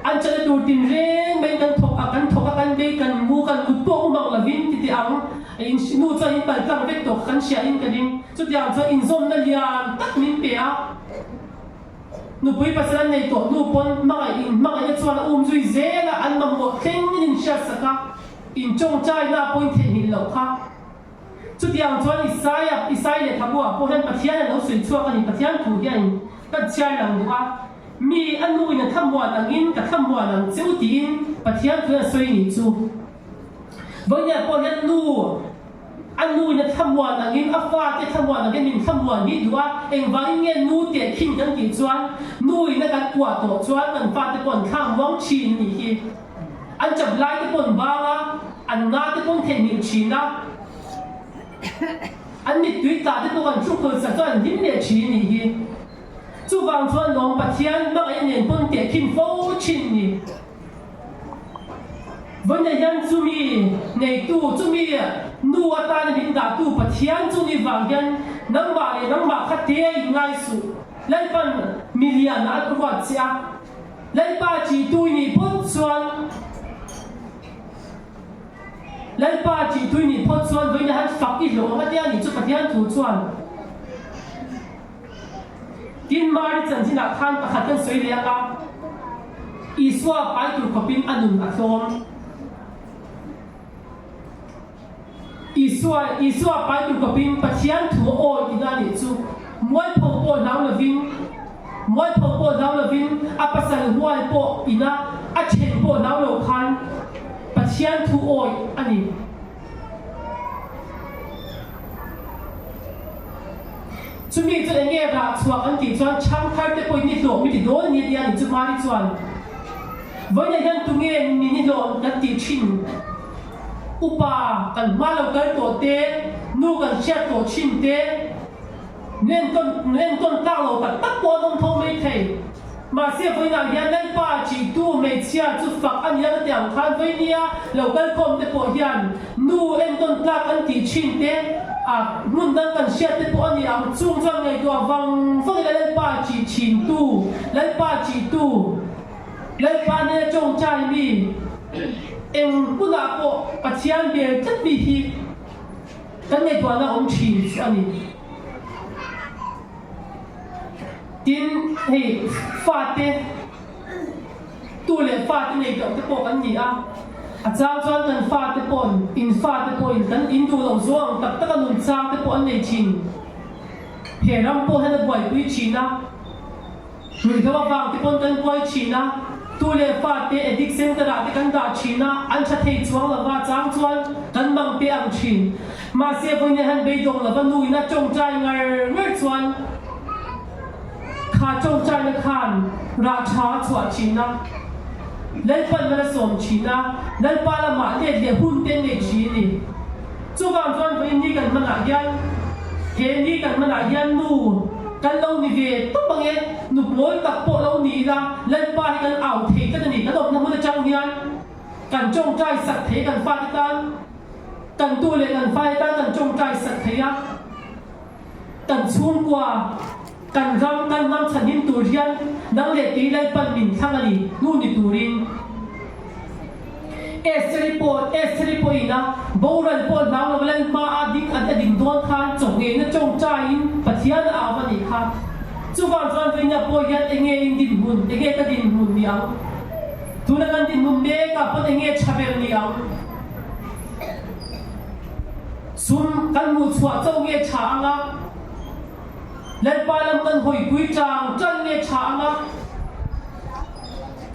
an chana tur tin reng maiin kan thawk a, kan thawk a, kan bei, kan mu, kan kut pawh mu mang lovin ti teh ang. In nu chuan in pal tlang vek tawh kan hria in ka ring. Chutiang chuan inzawmna lian tak min pe a. Nupui pasal an nei tawh hnu pawn hmangaih in hmangaihna chuan a um zui zel a, an mamawh thleng in inhriatsak a, in tawngtaina pawhin theihnghilh loh kha. Chutiang chuan Isaia, Isai lehkhabu ah pawh hian Pathian a lo sawi chhuak a ni, Pathian thu hian kan chhiar lang duh a, Mi a nu in a thlamuan angin ka thlamuan ang che u tiin Pathian thu hian a sawi nih chu. Vawinia pawh hian nu, a nu in a thlamuan angin a fate thlamuan angin min thlamuan hi duh a, engvangin nge nu teh khin kan tih chuan nu in a kan kuah tawh chuan kan fate pawh an thla muang thin a nih hi. An chap lai te pawh an bang a, an na te pawh an theihnghilh thin a, an mittui tla te pawh kan thu phul sak chuan an hlim leh thin a nih hi. Chuvang chuan lawm Pathian hmangaih nen pawn teh khin fo thin ni. Vawiinah hian chumi neitu, chumi nu atana min dahtu Pathian chu ni vang hian nangmah leh nangmah kha te in ngai suh. Lalpan milian ah a ruat che a, Lalpa ṭihtu i nih phawt chuan. Lalpa tih tui nih phawt chuan vawiin han fak i hlawh ang a tia nih chu Pathian thu chuan. Tin, Mari chanchinah khan pakhat kan sawi leh ang a, Isua pai tur khawpin a nun a tlawm. Isua, Isua pai tur khawpin Pathian thu a awi tihna a nih chu. Mualpho pawh hlau lovin, mualpho pawh hlau lovin, a pasal hual pawh ina a then pawh hlau lo khan Pathian thu awi a ni. Chumi chu enge rah chhuak an tih chuan chhangthar te pawhin i hlawh mi ti dawn a ni a tia ni chu Mari chuan vawiinah hian tunge min i hlawh kan tih thin? Upa kan hma lo kal tawh te, nu kan hriat tawh thin te, nu enkawn nu enkawn tlak lo tak tak pawh an awm tho mai thei. Mahse vawiinah hian Lalpa chihtu hmeichhia chu fak a ni ang ti ang khan vawinia lo kal khawm te pawh hian nu enkawn tlak an tih thin te, a hmun dang kan hriat te pawh a ni ang. Chung chuan ngaihtuah vang vang ila Lalpa chih thintu, Lalpa chihtu, Lalpa hnena tawngtai mi eng hmunah pawh Pathian bel tlat mi hi kan ngaihtuahna awm thin chu a ni. Tin, hei fate, tu leh fate nei tawh te pawh kan ni a, a chang chuan kan fate pawhin, in fate pawhin kan in duh loh zawng ang tak taka nun chang te pawh an nei thin. He ram pawh hian a buaipui thin a. Ruihhlo avang te pawn kan buai thin a, tu leh fa te addict center ah te kan dah thin a, an tha thei chuang lova chang chuan kan mang te ang thin. Mahse vawiin han beidawng lova nu in a tawngtai ngar ngar chuan kha tawngtaina khan rah tha a chhuah thin a, Lalpan mal a sawm thin a, Lalpa lamah let leh hun te nei thin a ni. Chuvang chuan vawiin ni kan hmanah hian he ni kan hmanah hian nu kan lo ni ve tawp ang e, nu pawl tak pawh lo ni ila Lalpa hi kan au thei tlat a ni. Kan awmna hmun atang hian kan tawngtai sak thei kan fate tan, kan tu leh kan fate tan kan tawngtai sak thei a, kan chhungkua, kan ram, kan hnam chhanhim tur hian nang leh kei Lalpan min thlang a ni, nu ni turin. Estheri pawh Estheri pawhin a boral pawh hlau lo lal hmaah ding an a ding dawn khan chawhngeina tawngtaiin Pathian a au a nih kha. Chuvang chuan vawiina pawh hian enge in dinhmun, enge ka dinhmun ni ang? Tuna kan dinhmun mekah pawn enge tha ber ni ang? Sum kan hmuh chhuah chauh nge tha anga? Lalpa lam kan hawipui tang tan nge tha anga?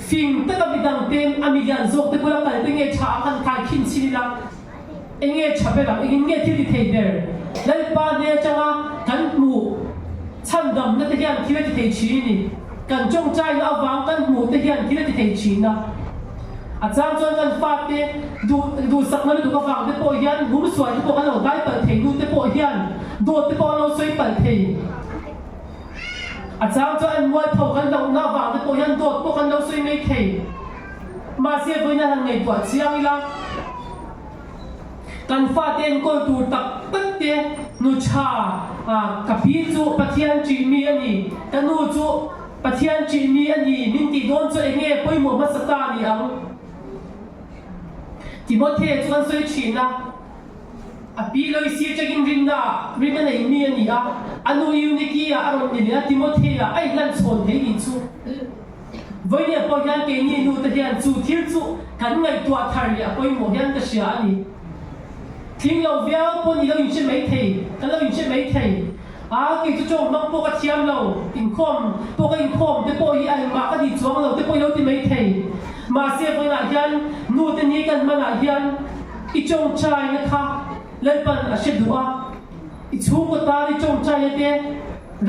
Fing taka midang ten a milian zawk te bula kal te nge tha ang han khai khin chin ila, enge tha ber ang, engin nge thil ti thei ber? Lalpa hne atanga kan hmuh chhandamna te hian thil a ti thei thin a ni. Kan tawngtaina avang kan hmuh te hian thil a ti thei thin a. A chang chuan kan fate duh duhsakna lutuk avang te pawh hian humsual te pawh kan lo dai palh thei, nu te pawh hian dawt te pawh an lo sawi palh thei. A chang chuan an mualpho kan hlauhna avang te pawh hian dawt pawh kan lo sawi mai thei. Mahse vawiin a han ngaihtuah chiang ila, kan fate enkawl tur tak tak te nu tha ka pi chu Pathian ṭih mi a ni, ka nu chu Pathian ṭih mi a ni min tih dawn chu eng nge pawimawh hmasa ta a ni ang? Timothy chu kan sawi ṭhin a. A pi Loisi atangin rinna rin a nei mi a ni a, a nu Euniki-ah a rawn ni leh a, Timothea a inhlan chhawn thei nih chu. Vawinia pawh hian keini nute hian chu thil chu kan ngaihtuah thar leh a pawimawh hian ka hria a ni. Tling lo viau pawn i lo inhre mai thei, kan lo inhre mai thei. A, kei chu tawng hmang pawh ka thiam lo, inkhawm pawh ka inkhawm te pawh hi a engmah ka ti chuang lo te pawh i lo ti mai thei. Mahse vawiinah hian nute ni kan hmanah hian i tawngtaina kha Lalpan a hre duh a, i chhungkaw tan i tawngtaina te,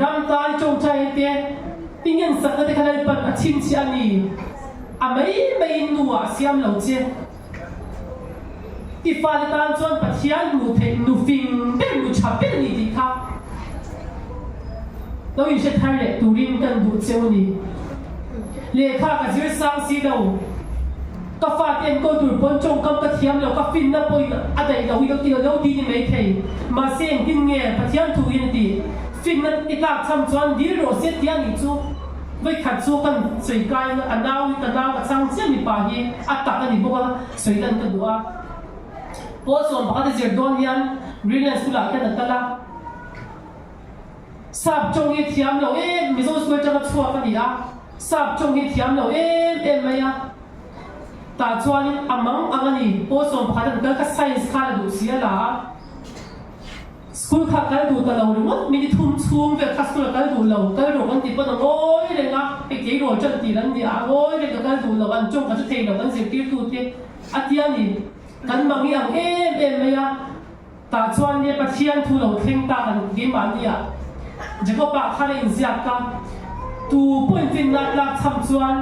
ram tan i tawngtaina te, i ngensakna te kha Lalpan a chhinchhiah a ni. A mai maiin nuah a siam lo che. I fate tan chuan Pathian hmuh theih nu fing ber, nu tha ber a ni tih kha lo inhre thar leh turin kan duh cheu a ni. Lehkha ka zir sang si lo, ka fate enkawl tur pawn tawngkam ka thiam lo, ka finna pawhin a daih lo hi lo ti lo ti ni mai thei. Mahse engtin nge Pathian thu hian a tih? Finna i tlak cham chuan dil rawh se tia nih chu. Vawikhat chu kan sawi kai a nau hi ka nau ka chang chiah mipa hi a tak a ni bawk a, sawi lan ka duh a. Pawl 11 a zir dawn hian Greenland School ah khian a kal a. Sap tawng hi thiam lo em, Mizo school atanga chhuak a ni a, sap tawng hi thiam lo em em mai a. Tah chuanin a mang ang a ni, pawl 11 an kal kha science kha la duh si a la a. School kha kal duh ta lo ringawt, minute thum chhung vel kha school a kal duh lo, kal rawh kan tih pawn a ngawi reng a, hei tleirawl tan tir an ni a, a ngawi reng ka kal duh lo, an tawng ka chu thei lo kan zirtirtute a tia ni, kan mang i ang em em mai a, tah chuan nia Pathian thu lo thleng ta kan keimahni ah Jacob-a khan a inziak a, tu pawhin finna tlak cham chuan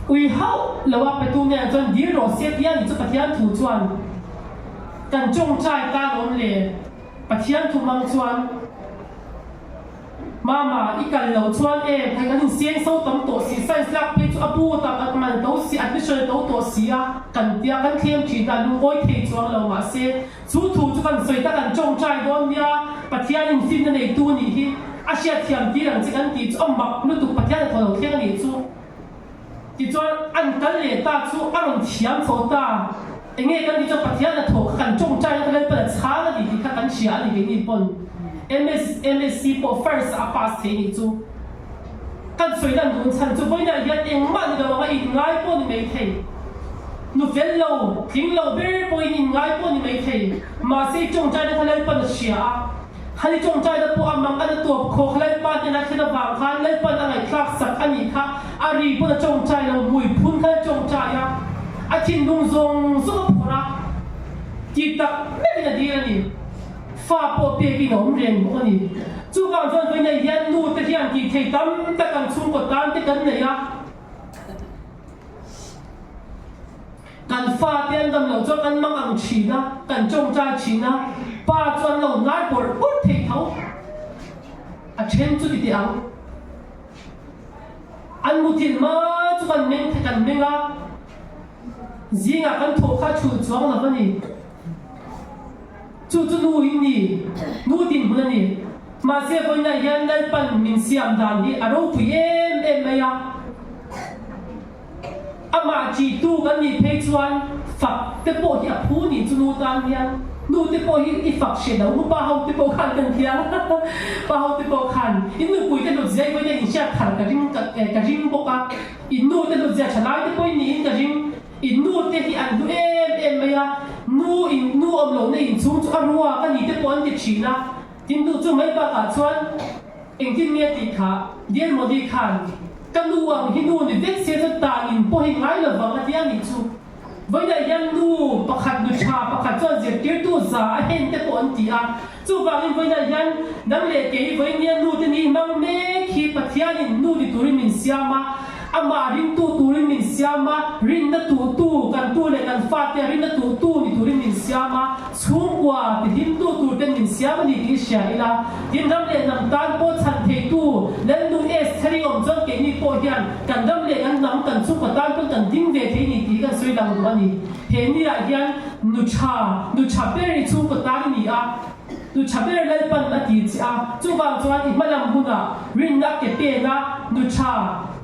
ui hauh lo a petu nen chuan dil rawh se tia ni chu Pathian thu chuan. Kan tawngtai ta lawm le, Pathian thu hmang chuan Mama i kal lo chuan e, thei kan inseng so tam tawh si, science lak phei chu a bu tak a man to si, admission a to tawh si a, kan tia kan thlem thin a, lungawi thei chuang lo mahse chu thu chu kan sawi ta kan tawngtai dawn nia, Pathian in finna neitu nih hi a hriatthiam tir ang che kan tih chu a mak lutuk Pathian a thaw lo thleng a nih chu. Tichuan, an kal leh ta chu a rawn thiam chho ta. Enge kan tih chuan Pathian a thawh kha kan tawngtai na kha Lalpan a chhang a ni tih kha kan hria a ni keini pawn. MS, MSc pawh first ah a pass thei nih chu. Kan sawi lan dun chhan chu vawiinah hian engmah ni lo anga inngai pawh ni mai thei. Nu fel lo, tling lo ber pawhin inngai pawh ni mai thei. Mahse i tawngtai na kha Lalpan a hria a. Hani tawngtaina pawh a mang a na tawp khawk Lalpa hnena thlen avang khan Lalpan a ngaihthlak sak a nih kha a ri pawn a tawngtai lo hmui phun khan a tawngtai a, a thinlung zawng zawng a phawrh a, ti tak meuhin a dil a ni. Fa pawh pekin a awm reng bawk a ni. Chuvang chuan vawiinah hian nu te hian tih thei tam tak ang chhungkaw tan te kan nei a. Kan fate an dam loh chuan kan mang ang thin a, kan tawngtai thin a, pa chu an lo hnai bawrh bawrh thei tho. A then chu ti teh ang. An muthilh hma chu kan meng the kan meng a, zingah kan thawh kha a chhul chuang lo a ni. Chu chu nu in ni, nu dinhmun a ni. Mahse vawiinah hian Lalpan min siam dan hi a ropui em em mai a. Amah ṭihtu kan nih phei chuan fak te pawh hi a phu nih chu nu tan hian nu te pawh hi i fak hre lo pa ho te pawh khan kan thiang pa ho te pawh khan in nupui te hlut zia i vawiin a inhriat thar ka ring ka ring bawk a in nu te hlut zia tha lai te pawh i niin ka ring in nu te hi an hlu em em mai a nu in nu awm lohna inchhung chu a ruak a ni te pawh an ti thin a tin duh chu mai bakah chuan Engtin nge tih kha Dear Modi khan ka nu ang hi nu ni vek se chu tan in pawh hi ngai lo vang a ti a nih chu. Vawiinah hian nu pakhat nu tha pakhat chuan zirtirtu za a hen te pawh an ti a. Chuvangin vawiinah hian nang leh kei vawinia nu te ni hmang mek hi Pathianin nu ni turin min siam a, amah ringtu turin min siam a, rinna tuhtu kan tu leh kan fate rinna tuhtu ni turin min siam a. Chhungkua tihlimtu tur ten min siam a ni tih hria ila, tin ram leh hnam tan pawh chhan theitu Lalnu Estheri awm chuan keini pawh hian kan ram leh kan hnam kan chhungkaw tan pawn kan ding ve thei ni tih kan sawi lang duh a ni. He ni ah hian nu tha, nu tha ber i chhungkaw tan i ni a, nu tha ber Lalpan a ti che a, chuvang chuan i hmalam hunah rinna ke pen a, nu tha,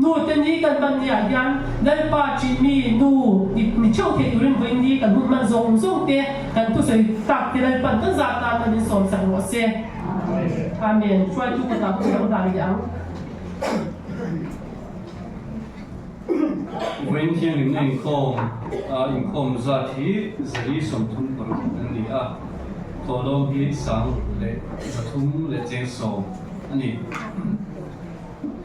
Nu te ni kan hman ni ah hian Lalpa ṭihmi nu ni ni theuh thei turin vawiin ni kan hun hman zawng zawng te kan thusawi tak te Lalpan kan zah tan a min sawm sak rawh se. Amen. Hruaitu kutah pawh lo hlan leh ang. Vawiin thianghlimna inkhawm a inkhawm zat hi 136 an ni a, thawhlawm hi 1,310 a ni.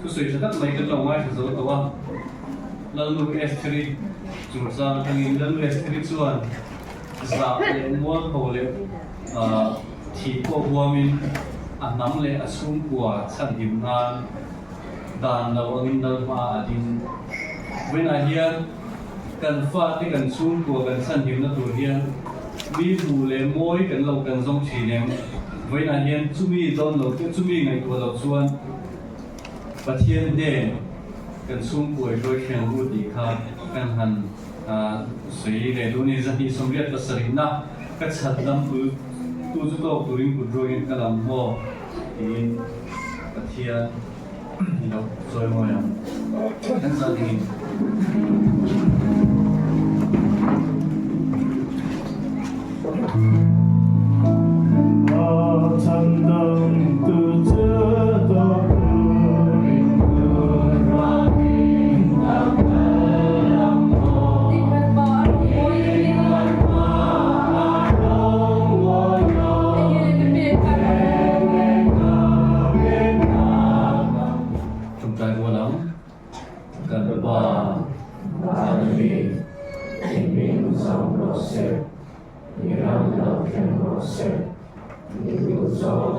Thusawi tha tak mai kan lo ngaithla zo tawh a, Lalnu Estheri chungchang atangin Lalnu Estheri chuan zah leh mualpho leh thih pawh huamin a hnam leh a chhungkua chhanhim nan dan lo angin lal hma a ding. Vawiinah hian kan fate kan chhungkua kan chhanhimna tur hian mi hmuh leh mawi kan lo kan zawng thin em? Vawiinah hian chumi dawn lo te chumi ngaihtuah lo chuan Pathian hnen kan chhungkuai hruai thleng ru tih kha kan han sawi leh duh a ni. 287 na ka chhat lam tu tu chu tawk turin kut ruangin ka lam maw tiin Pathian i lo sawi mawi ang. Kan zah dingin. rawh se, i ram lo thleng rawh se, i duhzawng.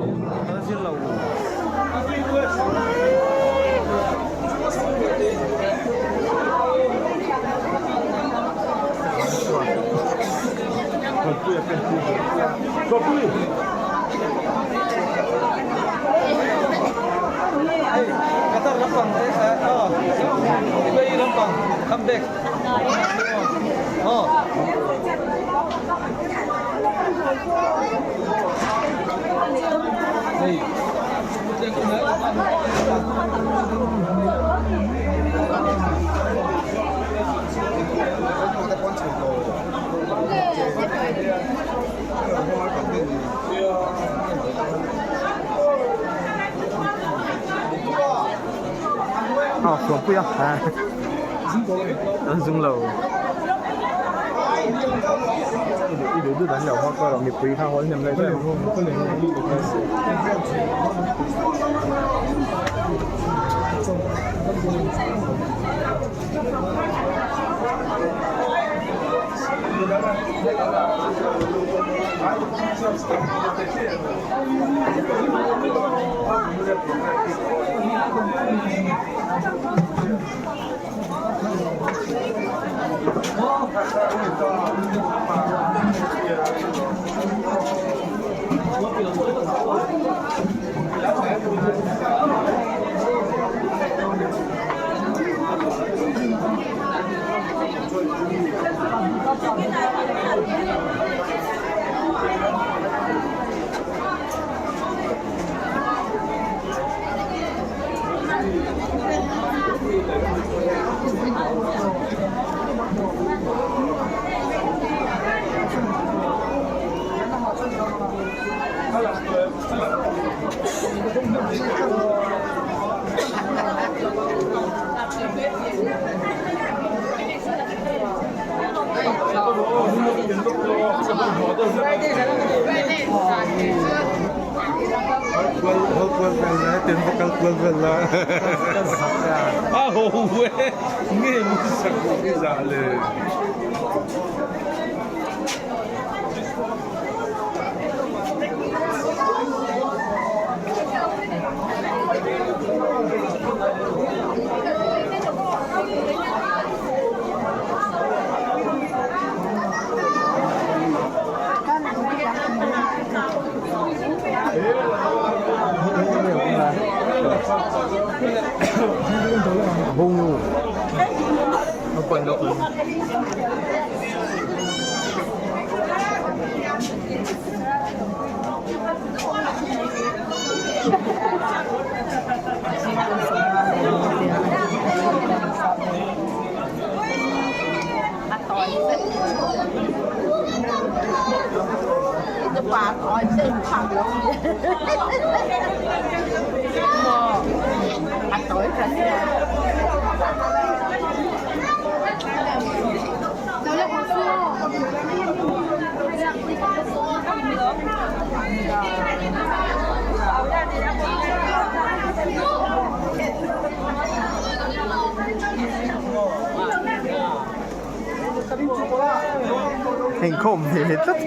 Inkhawm ve tlat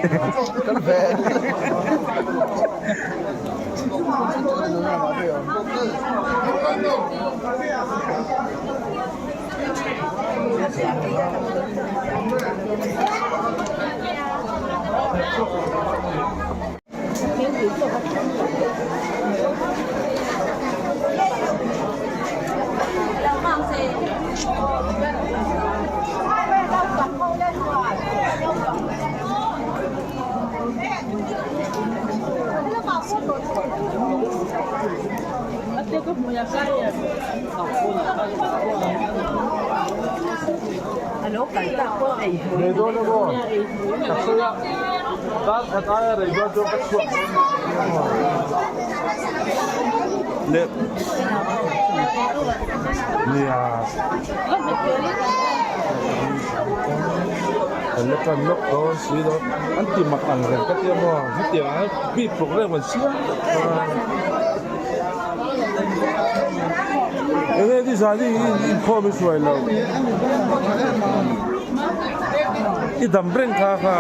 I dam reng kha kha.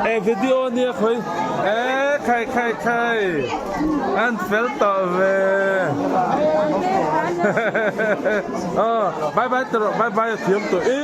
E video nia khawi e khai khai khai an fel tawh ve aw bye bye tawh rawh bye bye a thiam tawh e.